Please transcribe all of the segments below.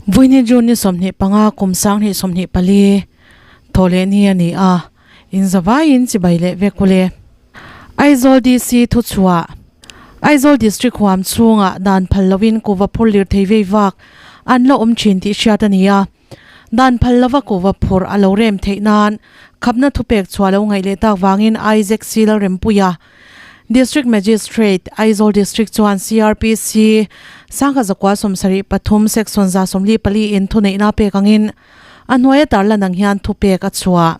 Vawiini June ni 25 kum 2024 thawhleh ni a ni a, inzavaiin chibai leh vek ule. Aizawl DC thuchhuah, Aizawl District huam chhungah dan phal loin kuhva phur lirthei vei vak an la awm thin tih hriat a ni a. Dan phal lova kuhva phur a lo rem theih nan khapna thupek chhuah lo ngaih leh tak vangin Isaac C Lalrempuia, District Magistrate, Aizawl District chuan CRPC sangha zakua 73 Section 144 in thuneihna pek angin a hnuaia tarlan ang hian thupek a chhuah.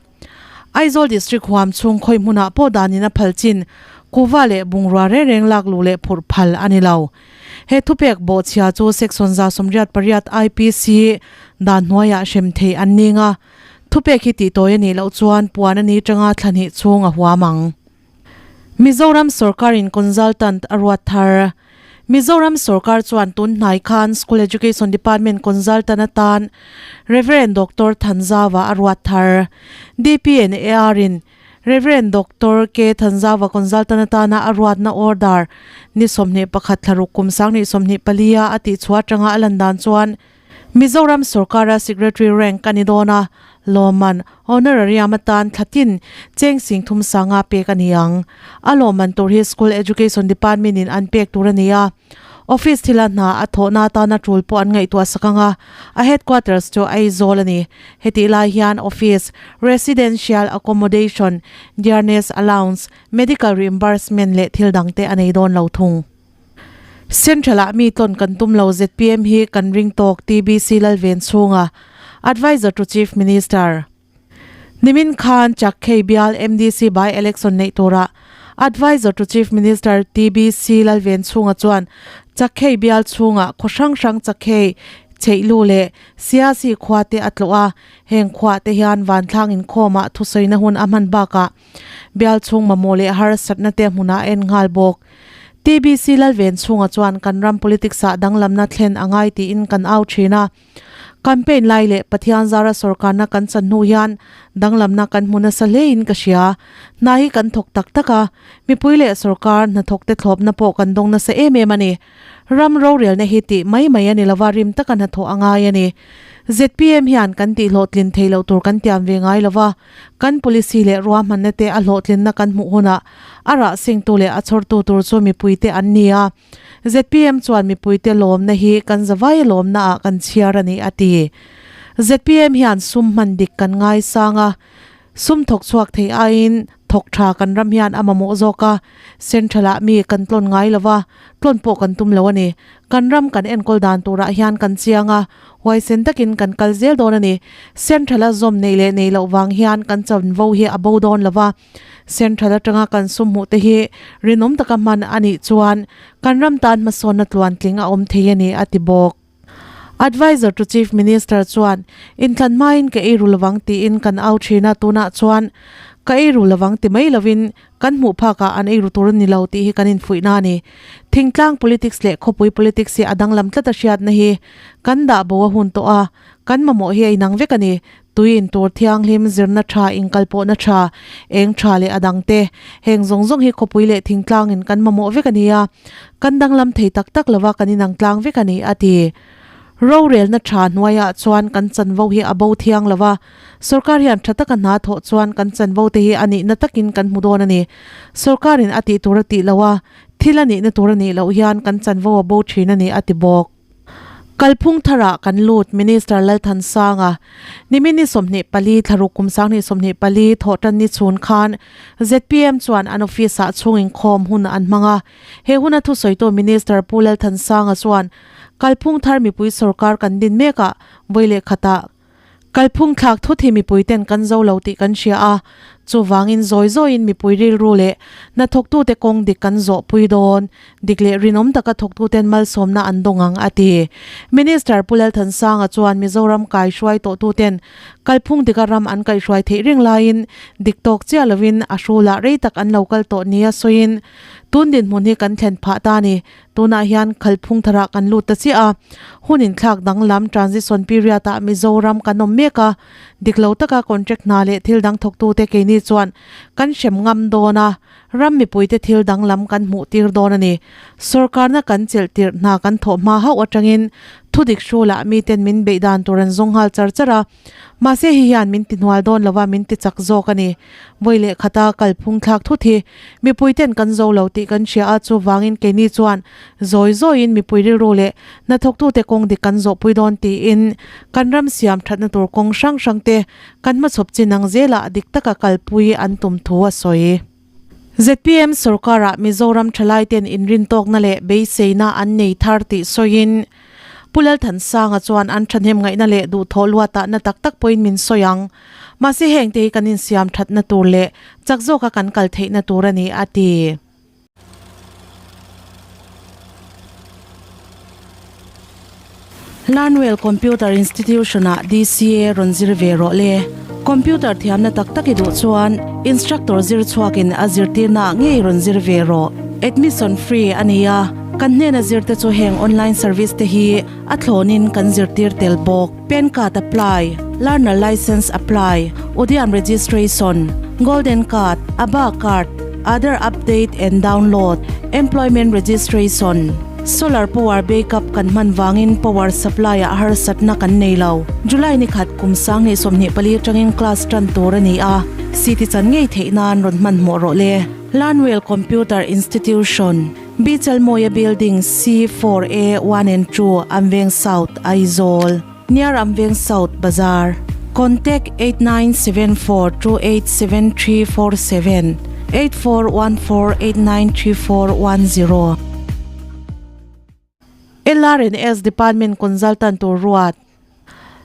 Aizawl District huam chhung khawi hmunah pawh danin a phal chin kuhva leh bungrua reng reng lak luh leh phurh phal a ni lo. He thupek bawhchhia chu Section 188 IPC dan hnuaiah hrem thei an ning a, thupek hi tihtawi a nih loh chuan puan a ni tanga thla hnih chhung a huam ang. Mizoram sorkarin consultant a ruat thar. Mizoram sorkar chuan tun hnai khan School Education Department consultant atan Rev. Doctor Thanzava a ruat thar. DPNAR in Rev. Doctor K Thanzava consultant atana a ruatna order ni 21 thlaruk kum 2024 a a tihchhuah atanga a lan dan chuan Mizoram sorkara Secretary rank a ni dawn a, lawmman, honorarium, atan thlatin cheng sing thum sanga pek a ni ang. A lawmman tur hi School Education Department in an pek tur a ni a, office thila hna a thawhna atana tul pawh an ngaihtuah sak ang a, a headquarters chu Aizawl a ni. Hetih lai hian office, residential accommodation, dearness allowance, medical reimbursement leh thil dangte a nei dawn lo thung. Central ah mi tlawn kan tum lo zpm hi kan ring tawk TBC Lalven chhunga Adviser to Chief Minister Nimin khan Chakkhei bial MDC by election neih turah Adviser to Chief Minister TBC Lalven chhunga chuan Chakkhei bial chhunga khaw hrang hrang Chakkhei Chheihlu leh Siasi khua te a tlawh a, heng khuah te hian vantlang inkhawmah thusawina hun a hman bakah Bial chhung mamawh leh harsatna te hmunah a en nghal bawk. TBC Lalven chhunga chuan kan ram politics ah danglamna thlen a ngai tiin kan au thin a. Campaign lai leh Pathian zara sorkarna kan chan hnu hian danglamna kan hmu nasa hlein ka hria. Hna hi kan thawk tak tak a, mipui leh sorkar hnathawkte thlawpna pawh kan dawng nasa em em a ni. Ram rorelna hi tih mai mai a ni lova rim taka hnathawh a ngai a ni. Zpm hian kan tih hlawhtlin thei loh tur kan tiam ve ngai lova, kan policy leh ruahmanna te a hlawhtlinna kan hmuh hunah a rah singtu leh a chhawrtu tur chu mipuite an ni a. Zpm chuan mipuite lawmna hi kan zavai lawmna ah kan chhiar a ni a ti. Zpm hian sum hman dik kan ngaisang a, Sum thawk chhuak thei aiin thawk tha kan ram hian a mamawh zawk a, Central ah mi kan tlawn ngai lo va, tlawn pawh kan tum lo a ni. Kan ram kan enkawl dan turah hian kan chiang a, huaisen takin kan kal zel dawn a ni. Central a zawm neih leh neih loh vang hian kan chanvo hi a bo dawn lo va, Central atanga kan sum hmuh te hi rinawm taka hman a nih chuan kan ram tan hmasawnna tluantling a awm thei a ni, a ti bawk. Adviser to Chief Minister chuan, Inthlan hmain ka ei ru lovang tiin kan au thin a, tunah chuan ka ei ru lovang ti mai lovin kan hmuh phakah an ei ru tur a ni lo tih hi kan infuihna a ni. Thingtlang politics leh khawpui politics hi a danglam tlat a hriatna hi kan dah bo a hun tawh a, kan mamawh hi a inang vek a ni. Tui intur thianghlim, zirna tha, inkalpawhna tha, eng tha leh a dangte, heng zawng zawng hi khawpui leh thingtlangin kan mamawh vek a ni a, kan danglam thei tak tak lova kan inang tlang vek a ni, a ti. Rorelna tha hnuaiah chuan kan chanvo hi a bo thiang lova, sorkar hian tha taka hna thawh chuan kan chanvo te hi a nihna takin kan hmu dawn a ni. Sorkarin a tih tur a tih loh a, thil a nihna tur a nih loh hian kan chanvo a bo thin a ni, a ti bawk. Kalphung tharah kan lut Minister Lalthansanga, nimin ni 24 thlaruk kum 2024 thawhtan ni chhun khan zpm chuan an office ah chhung inkhawm hun an hmang a. He huna thusawitu Minister Pu Lalthansanga chuan kalphung thar mipui sorkar kan din mekah vawi leh khatah Kalphung thlak thut hi mipui ten kan zo lo tih kan hria a, chuvangin zawi zawiin mipui rilru leh hnathawktute kawng dik kan zawhpui dawn, dik leh rinawm taka thawktuten malsawmna an dawng ang, a ti. Minister Pu Lalthansanga chuan Mizoram kaihruai tawhtuten Kalphung dika ram an kaihhruai theih reng laiin dik tawk chiah lovin a hrulah rei tak an lo kal tawh nia sawiin tun dinhmun hi kan thlen phah ta a ni. Tunah hian khalphung tharah kan lut ta chiah a, hun inthlak danglam transition period ah Mizoram kan awm mek a, dik lo taka contract hna leh thil dang thawktute keini chuan kan hrem ngam dawn a, ram mipuite thil danglam kan hmuh tir dawn a ni. Sorkarna kan chelh tirh hna kan thawh hma hauh atangin thudik hrulah miten min beih dan tur an zawng nghal char char a, Mahse hi hian min ti hnual dawn lova min ti chak zawk a ni. Vawi leh khata kalphung thlak thut hi mipui ten kan zo lo tih kan hria a, chuvangin keini chuan zawi zawiin mipui rilru leh hnathawktute kawng dik kan zawhpui dawn tiin kan ram siam thatna tur kawng hrang hrang te kan hmachhawp chin ang zelah dik taka kalpui an tum thu a sawi. Zpm sorkarah Mizoram thalaiten inrintawkna leh beiseina an nei thar tih sawiin Pu Lalthansanga chuan an thahnem ngaihna leh duhthawh luatah na tak tak pawhin min sawi ang. Mahse hengte hi kan insiam thatna tur leh chak zawka kan kal theihna tur a ni, a ti. Learnwell Computer Institution-ah DCA rawn zir ve rawh le. Computer thiamna tak tak i duh chuan instructor zir chhuakin a zirtirnaah ngei rawn zir ve rawh. Admission free a ni a, kan hnena zirte chu heng online service te hi a thlawnin kan zirtir tel bawk. Pan card apply, learner license apply, Udyam registration, golden card, Abha card, Aadhaar update and download, employment registration, solar power backup kan hman vangin power supply ah harsatna kan nei lo. July ni khat kum 2024 atangin class tan tur a ni a, city chan ngei theih nan rawn hmanhmawh rawh le. Learnwell Computer Institution, Bichalmawia Building C4A 1 and 2, Amveng South, Aizawl, near Amveng South Bazar. Contact 8974287347, 8414893410. LRNS Department Consultant tur ruat.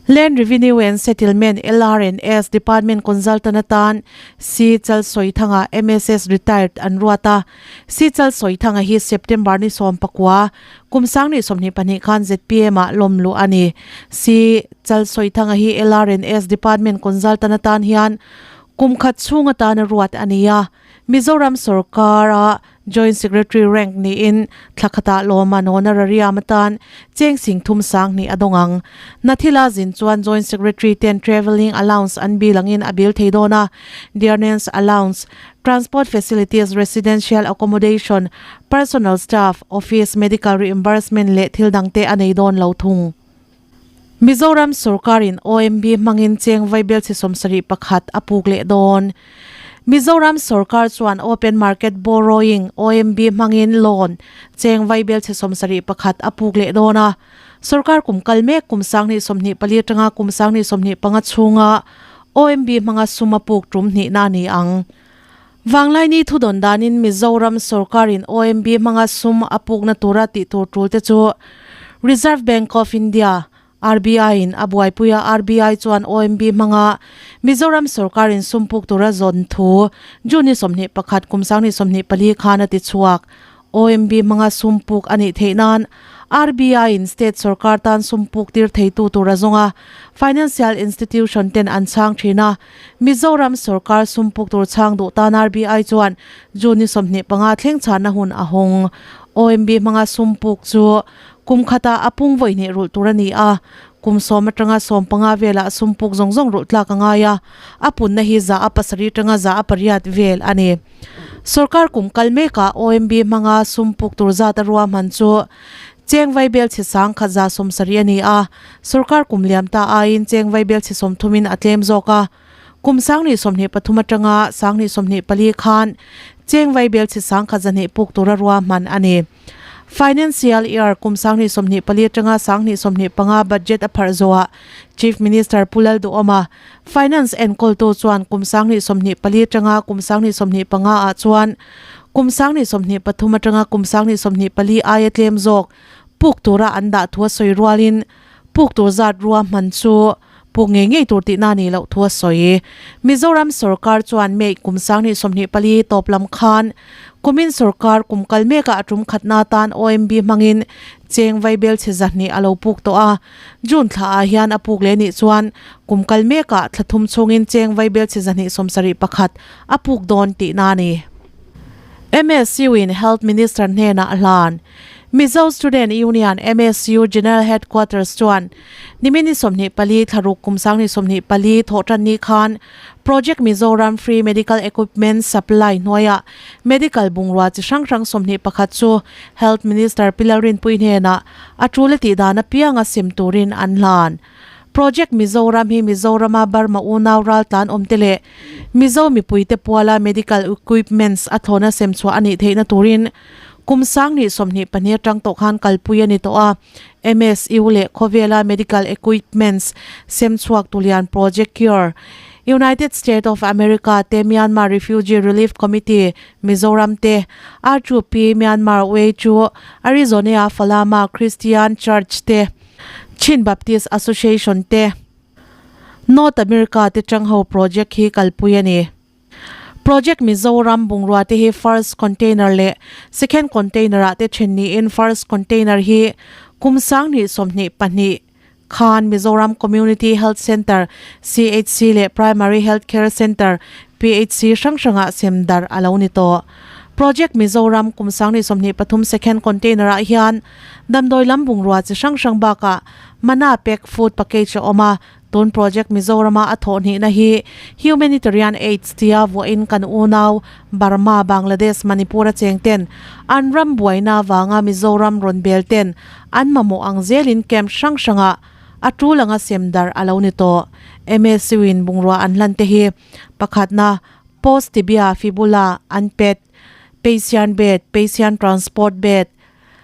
Land Revenue and Settlement, LRNS, Department Consultant atan Si Chalsawithanga, MSS Retired, an ruat a. Si Chalsawithanga hi September ni 19, kum 2022 khan zpm ah lawm luh a ni. Si Chalsawithanga hi LRNS Department Consultant atan hian kum khat chhung atana ruat a ni a. Mizoram sorkara Joint Secretary rank niin thla khatah lawma nawna rariam atan cheng sing thum sang hnih a dawng ang. Nathila zin chuan Joint Secretary ten travelling allowance an bil angin a bil thei dawn a, dearness allowance, transport facilities, residential accommodation, personal staff, office medical reimbursement leh thil dangte a nei dawn lo thung. Mizoram sorkarin OMB hmangin cheng vaibel chi 71 a puk leh dawn. Mizoram sorkar chuan Open Market Borrowing, OMB, hmangin loan cheng vaibel chi 71 a puk leh dawn a. Sorkar kum kal mek kum 2024 atanga kum 2025 chhunga OMB hmanga sum a puk tum hnihna a ni ang. Vanglaini thudawn danin Mizoram sorkarin OMB hmanga sum a pukna tura tih tur tul te chu Reserve Bank of India, RBI, in a buaipui a, RBI chuan OMB hmanga Mizoram sorkarin sum puk tura zawn thu June ni 21 kum 2024 khan a ti chhuak. OMB hmanga sum puk a nih theih nan RBI in state sorkar tan sum puk tir theitu tur a zawng a, financial institution ten an chhang thin a. Mizoram sorkar sum puk tur chhang duh tan RBI chuan June ni 25 thleng chhanna hun a hawng. OMB hmanga sum puk chu kum khatah a pung vawi hnih rulh tur a ni a, kum sawm atanga 15 velah sum puk zawng zawng rulh tlak a ngai a, a punna hi 7% tanga 8% vel a ni. Sorkar kum kal mekah OMB hmanga sum puk tur zat a ruahman chu cheng vaibel chhe sang khat 170 a ni a, sorkar kum liam ta aiin cheng vaibel chhe 30 in a tlem zawk a. Kum 2023 atanga 2024 khan cheng vaibel chhe sang khat 200 puk tura ruahman a ni. Financial Year kum 2024 atanga 2025 budget a pharh zawhah Chief Minister Pu Lalduhawma, Finance enkawltu chuan kum 2024 atanga kum 2025 ah chuan kum 2023 atanga kum 2024 aia tlem zawk puk tura an dah thu a sawi rualin puk tur zat ruahman chu Puk ngei ngei tur tihna a nih loh thu a sawi. Mizoram sorkar chuan May kum 2024 tawp lam khan kumin sorkar kum kal mekah a tum khatna atan OMB hmangin cheng vaibel chhe 200 a lo puk tawh a. June thla ah hian a puk leh nih chuan kum kal mekah thla thum chhungin cheng vaibel chhe 271 a puk dawn tihna a ni. MSU in Health Minister hnenah a hlan. Mizo Student Union, MSU, General Headquarters chuan nimin ni 24 thlaruk kum 2024 thawhtan ni khan Project Mizoram Free Medical Equipment Supply hnuaiah medical bungrua chi hrang hrang 21 chu Health Minister Pi Lalrinpuii hnenah a tul a tih dan apianga sem turin an hlan. Project Mizoram hi Mizorama Burma unau raltlan awmte leh Mizo mipuite puala medical equipments a thlawna sem chhuah a nih theihna turin kum 2024 atang tawh khan kalpui a ni tawh a. MSU leh khawvela medical equipments sem chhuak tulian Project Cure, United State of America te Myanmar Refugee Relief Committee, Mizoram te R2P Myanmar Way chu Arizonea Falama Christian Church te Chin Baptist Association te North America te tang ho project hi kalpui a ni. Project Mizoram bungrua te hi first container leh second container ah te then niin first container hi kum 2022 khan Mizoram Community Health Centre, CHC, leh Primary Health Care Centre, PHC, hrang hrangah sem darh a lo ni tawh. Project Mizoram kum 2023 second container ah hian Damdawi lam bungrua chi hrang hrang bakah Mana Pack Food Package a awm a, tun Project Mizorama a thawh hnihna hi Humanitarian Aids tia vuahin kan unau Burma, Bangladesh, Manipur a cheng ten an ram buaina avanga Mizoram rawn bel ten an mamawh ang zelin camp hrang hrangah a tul anga sem darh a lo ni tawh. MSU in bungrua an hlan te hi pakhatna Post Tibia Fibula an pet, Patient Bed, Patient Transport Bed,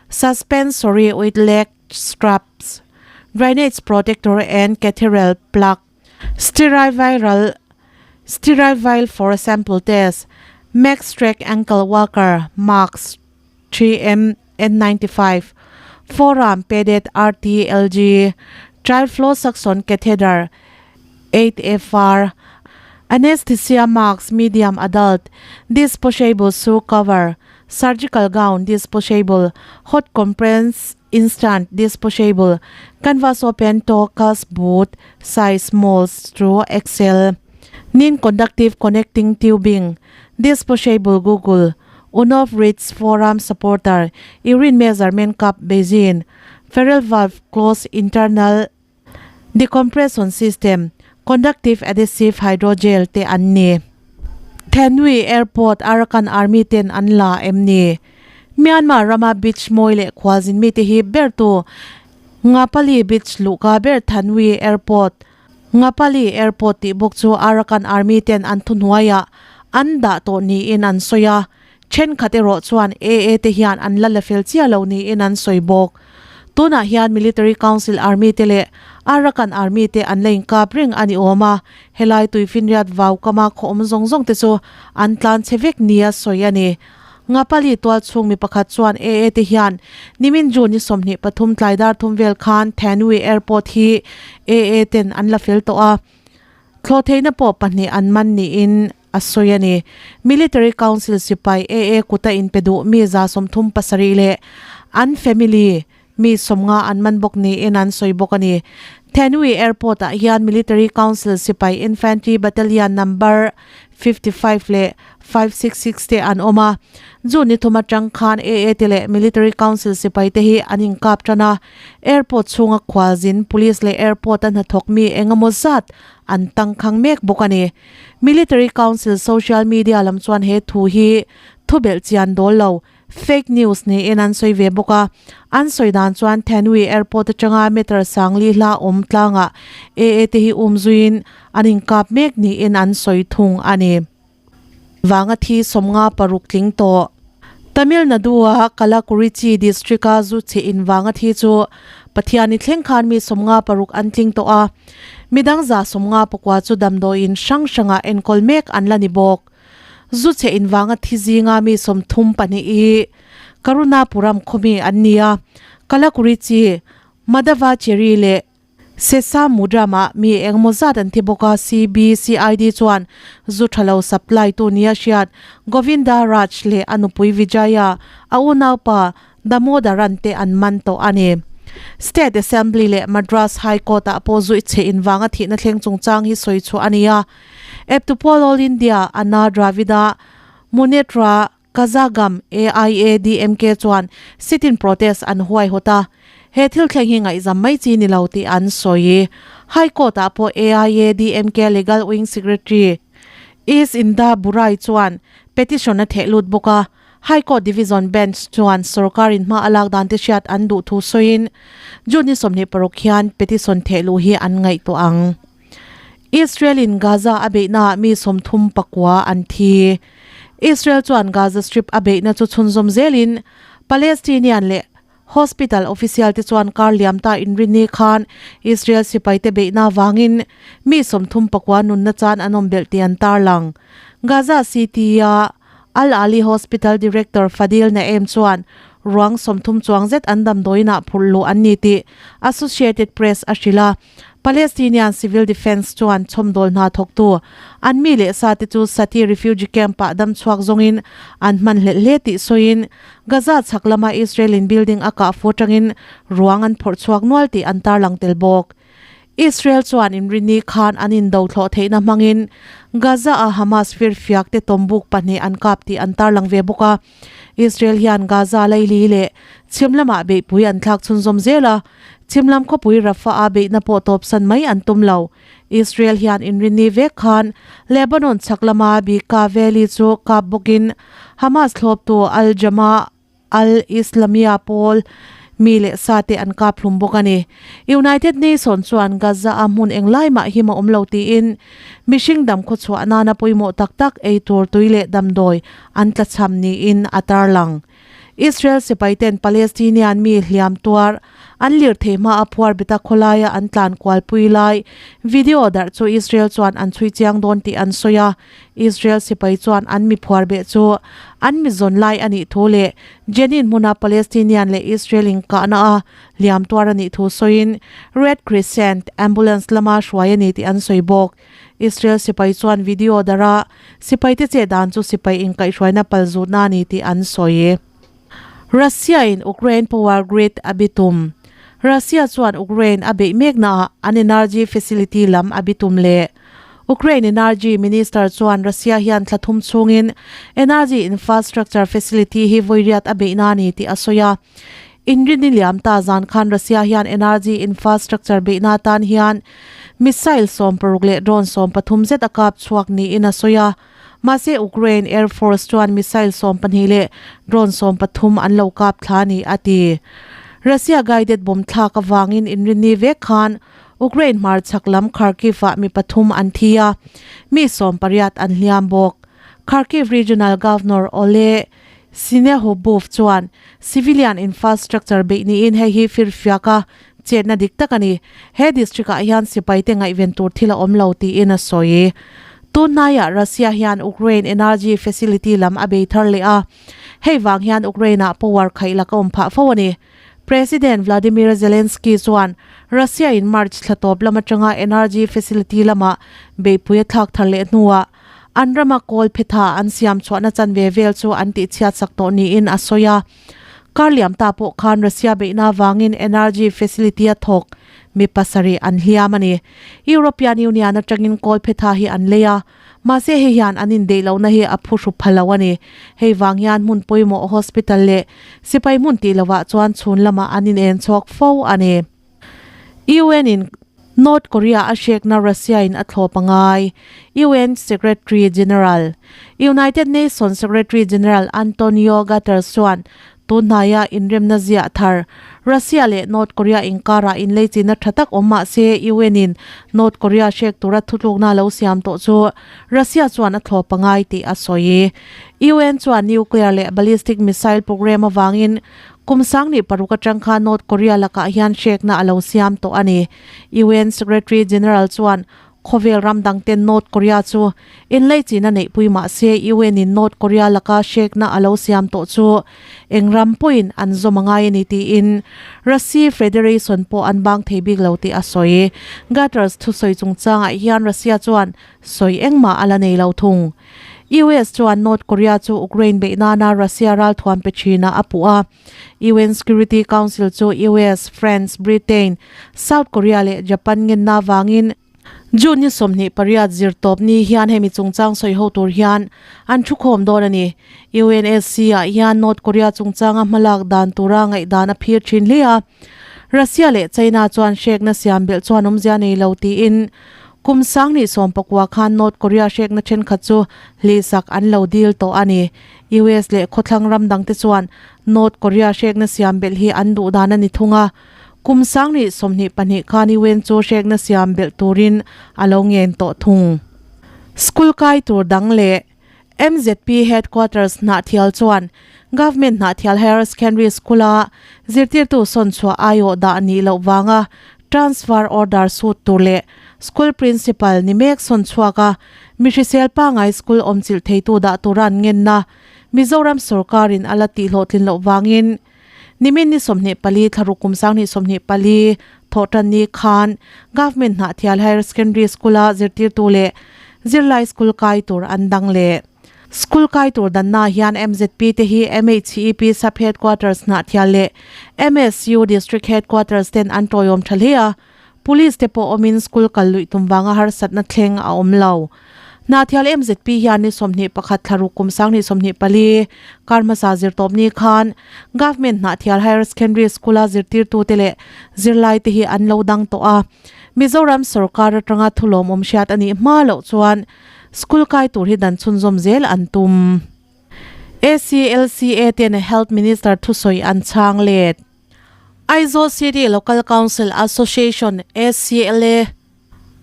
Suspensory with leg straps, drainage protector and catheter plug, sterile viral sterile vial for sample test, Max-Track ankle walker, Max 3M N95, forearm padded RTLG, child flow suction catheter, 8FR, anesthesia mask medium adult, disposable shoe cover, Surgical gown disposable, hot compress instant disposable, canvas open toe cast boot, size small through XL, non-conductive connecting tubing, disposable Google, Unov Ritz forearm supporter, urine measurement cup basin, ferrule valve close internal decompression system, conductive adhesive hydrogel te an ni. Thenwi Airport Arakan Army ten an la em ni? Myanmar rama beach mawi leh khualzin mite hi bertu Ngapali Beach luhka ber Thanwi Airport, Ngapali Airport tih bawk chu Arakan Army ten an thuhnuaiah an dah tawh niin an sawi a, Thenkhat erawh chuan AA te hian an la la fel chiah lo niin an sawi bawk. Tunah hian Military Council Army te leh Arakan Army te an la inkap reng a ni awm a, helai tuifinriat vau kama khaw awm zawng zawng te chu an tlan chhe vek nia sawi a ni. Ngapali tualchhung mi pakhat chuan AA te hian nimin June ni 23 tlai dar thum vel khan Thanwi Airport hi AA ten an la fel tawh a, thlawhtheihna pawh pahnih an man niin a sawi a ni. Military Council sipai AA kuta inpe duh mi 37 leh an family mi 50 an man bawk niin an sawi bawk a ni. Thenwi Airport ah hian Military Council sipai Infantry Battalion number 55 leh 566 te an awm a. June ni thum atang khan AA te leh Military Council sipai te hi an inkap tan a. Airport chhunga khualzin Police leh Airport a hnathawk mi engemaw zat an tangkhang mek bawk a ni. Military Council social media lam chuan he thu hi thubelh chian dawl lo, fake news niin an sawi ve bawk a. An sawi dan chuan Thenwi Airport atanga meter 4000 hla awm tlangah AA te hi um zuiin an inkap mek niin an sawi thung a ni. Vanga thi 56 tling tawh. Tamil Nadu-a Kallakurichi district-a zu chhe in vanga thi chu Pathiani thleng khan mi 56 an tling tawh a, midang 59 chu damdawiin hrang hrangah enkawl mek an la ni bawk. Zu chhe in vanga thi zinga mi 32 hi Karunapuram khawmi an ni a, Kallakurichi, Madhavacherry leh. Sesa Mudram-ah mi engemaw zat an thi bawk a, CBCID chuan zu tha lo supply tu nia hriat Govinda Raj leh a nupui Vijaya, a unaupa Damodaran te an man tawh a ni. State Assembly leh Madras High Court-ah pawh zu chhe invanga thihna thleng chungchang hi sawi chhuah a ni a. Eptupol All India Anna Dravida Munnetra Kazhagam AIADMK chuan sit-in protest an huaihawt a, he thil thleng hi ngaihzam mai chi ni lo tih an sawi. High Court-ah pawh AIADMK Legal Wing Secretary East Inda Burai chuan petition a theh lut bawk a, High Court Division Bench chuan sorkarin hma a lak dan te hriat an duh thu sawiin June ni 26 hian petition theh luh hi an ngaihtuah ang. Israel-in Gaza a beihnaah mi 39 an thi. Israel chuan Gaza Strip a beihna chu chhunzawm zelin Palestinian leh hospital official te chuan kar liam ta inrinni khan Israel sipaite beihna avangin mi 39 nunna chan an awm belh tih an tarlang. Gaza City-a Al Ahli Hospital Director Fadil Naeem chuan ruang 30 chuang zet an damdawiinah phurh luh an ni tih Associated Press a hrilh a. Palestinian Civil Defence chuan chhawmdawl hna thawktu an mi leh sa te chu Sati refugee camp-ah dam chhuak zawngin an hman hlelh hle tih sawiin Gaza chhak lama Israel-in building a kah fu atangin ruang an phawrh chhuak nual tih an tarlang tel bawk. Israel chuan inrinni khan an indo thlawh theihna hmangin Gaza-a Hamas firfiak te tawmbuk pahnih an kap tih an tarlang ve bawk a. Israel hian Gaza leili leh chhim lamah beihpui an thlak chhunzawm zel a, chhim lam khawpui Rafah-a beihna pawh tawpsan mai an tum lo. Israel hian inrinni vek khan Lebanon chhak lama Bekaa Valley chu kap bawkin Hamas thlawptu Al-Jama Al-Islamia pawl mi leh sa te an kap hlum bawk a ni. United Nation chuan Gaza-a hmun englai mah him a awm lo tiin mihring dam khawchhuah nana pawimawh tak tak ei tur tui leh damdawi an tlachham niin a tarlang. Israel sipaiten Palestinian mi hliam tuar an lirthei hmaa phuar beta khawlaia an tlan kualpui lai video darh chu Israel chuan an chhui chiang dawn tih an sawi a. Israel sipai chuan an mi phuar beh chu an mi zawn lai a nih thu leh Jenin hmuna Palestinian leh Israel inkahna a hliam tuar a nih thu sawiin Red Crescent ambulance lama hruai a ni tih an sawi bawk. Israel sipai chuan video darh a sipaite che dan chu sipai inkaihhruaina palzutna a ni tih an sawi. Russia in Ukraine power grid a bitum. Russia chuan Ukraine a beih meknaah an energy facility lam a bitum leh. Ukraine Energy Minister chuan Russia hian thla thum chhungin energy infrastructure facility hi vawiriat a beihna a ni tih a sawi a. Inrinni liam ta zan khan Russia hian energy infrastructure beihna atan hian missile 60 leh drone 13 zet a kap chhuak niin a sawi a. Mahse Ukraine Air Force chuan missile 12 leh drone 13 an lo kap thla a ni a ti. Russia guided bomb thlak avangin inrinni vek khan Ukraine hmarchhak lam Kharkiv-ah mi pathum an thi a, mi 18 an hliam bawk. Kharkiv Regional Governor Oleh Synehobov chuan civilian infrastructure beih niin hei hi firfiak a chetna dik tak a ni. He district-ah hian sipaite ngaihven tur thil a awm lo tiin a sawi. Tun hnaiah Russia hian Ukraine energy facility lam a bei thar leh a, hei vang hian Ukraine-ah power khaih lak a awm phah fo a ni. President Vladimir Zelensky chuan Russia in March thla tawp lam atanga energy facility lamah beihpui a thlak thar leh hnuah an rama kawl phetha an siam chhuahna chanve vel chu an tihchhiat sak tawh niin a sawi a. Kar liam ta pawh khan Russia beihna avangin energy facility a thawk mi pasarih an hliam a ni. European Union atangin kawl phetha hi an lei a. Mahse hei hian an indeih lohna hi a phu hru pha lo a ni. Hei vang hian hmun pawimawh hospital leh sipai hmun tih lovah chuan chhun lamah an inen chhuak fo a ni. UN in North Korea a hrekna Russia in a thlawp a ngai. UN Secretary General United Nations Secretary General Antonio Guterres chuan Tun hnaia inremna ziah thar Russia leh North Korea inkarah inleichina tha tak awm mah se UN in North Korea hrek tura thutlukna lo siam tawh chu Russia chuan a thlawp a ngai tih a sawi. UN chuan nuclear leh ballistic missile program avangin kum 2006 atang khan North Korea lakah hian hrekna a lo siam tawh a ni. UN Secretary General chuan. Khawvel ram dangten North Korea chu inleichina neihpui mah se UN in North Korea laka hrekna a lo siam tawh chu eng ram pawhin an zawm a ngai a ni tiin Russia Federation pawh an bang thei bik lo tih a sawi. Guterres thusawi chungchangah hian Russia chuan sawi engmah a la nei lo thung. US chuan North Korea chu Ukraine beih nana Russia ralthuam pe thinah a puh a. UN Security Council chu US, France, Britain, South Korea leh Japan ngenna avangin June ni 28 zirtawp ni hian hemi chungchang sawi ho tur hian an thukhawm dawn a ni. UNSC ah hian North Korea chungchanga hmalak dan tura ngaihdan a phir thin hle a. Russia leh China chuan hrekna siam belh chuan awmzia nei lo tiin Kum 2019 khan North Korea hrekna thenkhat chu hlihsak an lo dil tawh a ni. US leh khawthlang ram dangte chuan North Korea hrekna siam belh hi an duh dan a ni thung a. Kum 2022 khan UN chu hrekna siam belh turin a lo ngen tawh thung. School kai tur dang leh MZP Headquarters Hnahthial chuan Government Hnahthial Higher Secondary School-a zirtirtu sawn chhuah aiawh dah nih loh vanga transfer order sut tur leh School Principal ni mek sawn chhuaka mi hrisel pangai school awmchilh theitu dah tura an ngenna Mizoram sawrkarin a la tihhlawhtlin loh vangin Nimin ni 24 thlaruk kum 2024 thawhtanni khan Government Hnahthial Higher Secondary School-a zirtirtu leh zirlai school kai tur an dang leh. School kai tur danna hian MZP te hi MHEP Sub Headquarters Hnahthial leh MSU District Headquarters ten an tawiawm tha hle a. Police te pawh awmin school kal luih tum vanga harsatna thleng a awm lo. Hnahthial MZP hian ni 21 thlaruk kum 2024 kar hmasa zirtawpni khan Government Hnahthial Higher Secondary School-a zirtirtute leh zirlaite hi an lo dang tawh a. Mizoram sorkar atanga thulawmawm hriat a nih hma loh chuan school kai tur hi dan chhunzawm zel an tum. ACLCA ten Health Minister thusawi an chhang let. Aizawl City Local Council Association, ACLA,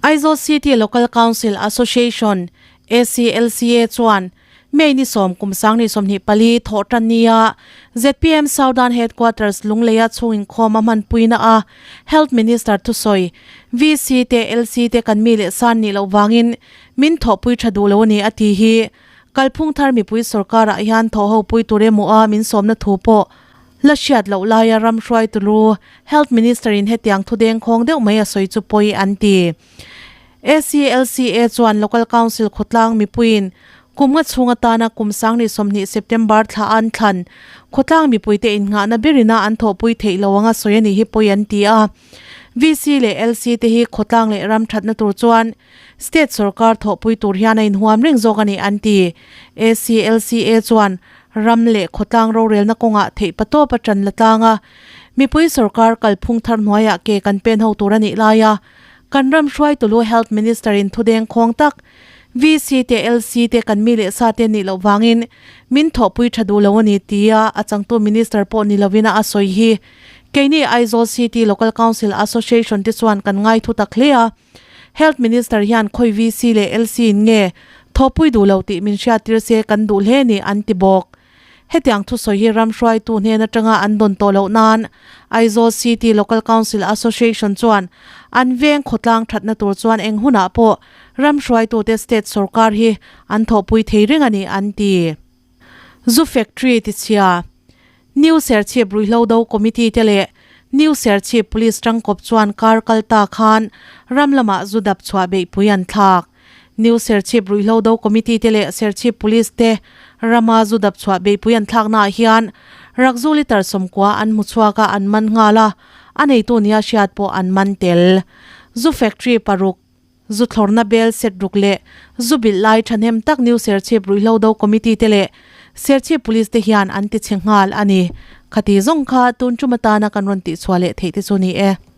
Aizawl City Local Council Association, ACLCA, chuan May ni 10 kum 2024 thawh tan nia zpm Southern Headquarters Lungleia chhung inkhawm a hmanpuina a Health Minister thusawi VC te LC te kan mi leh san nih loh vangin min thawhpui tha duh lo a ni a ti hi kalphung thar mipui sorkarah hian thawhho pui tur emaw a min sawmna thu pawh La hriat loh laia ram hruaitu lu Health Minister in hetiang thu dengkhawng deuh mai a sawi chu pawi an ti. ACLCA chuan Local Council khawtlang mipuiin kum nga chhung atana kum 2020 September thla an thlan khawtlang mipuite innghahna berina an thawhpui theih lo anga sawi a nih hi pawi an ti a. VC leh LC te hi khawtlang leh ram thatna tur chuan State sorkar thawhpui tur hian a inhuam reng zawk a ni an ti. ACLCA chuan Ram leh khawtlang rorelna kawngah theih patawp a tan la tlang a, mipui sorkar kalphung thar hnuaiah ke kan pen ho tur a nih lai a, kan ram hruaitulu Health Minister in thudeng khawng tak VC te LC te kan mi leh sa te nih loh vangin min thawhpui tha duh lo a ni tia a changtu Minister pawh ni lovin a a sawi hi keini Aizawl City Local Council Association te chuan kan ngai thu tak hle a. Health Minister hian khawi VC leh LC in nge thawhpui duh lo tih min hriattir se kan duh hle ni an ti bawk. Hetiang thusawi hi ram hruaitu hnen atanga an dawn tawh loh nan Aizawl City Local Council Association chuan an veng khawtlang thatna tur chuan eng hunah pawh ram hruaitute state sorkar hi an thawhpui thei reng a ni an ti. Zu factory tichhia. New Serchhip Ruihhlo Do Committee te leh New Serchhip Police tangkawp chuan kar kal ta khan ram lamah zu dap chhuah beihpui an thlak. New Serchhip Ruihhlo Do Committee te leh Serchhip Police te rama zu dap chhuah beihpui an thlaknaah hian rakzu litre 90 an hmu chhuak a, an man nghal a, a neitu nia hriat pawh an man tel. Zu factory paruk. Zu thlawrna bel set ruk leh zu bilh lai thahnem tak New Serchhip Ruihhlo Do Committee te leh Serchhip Police te hian an ti chhe nghal a ni. Khati zawng kha tun tum atana kan rawn tihchhuah leh theih te chu ni e.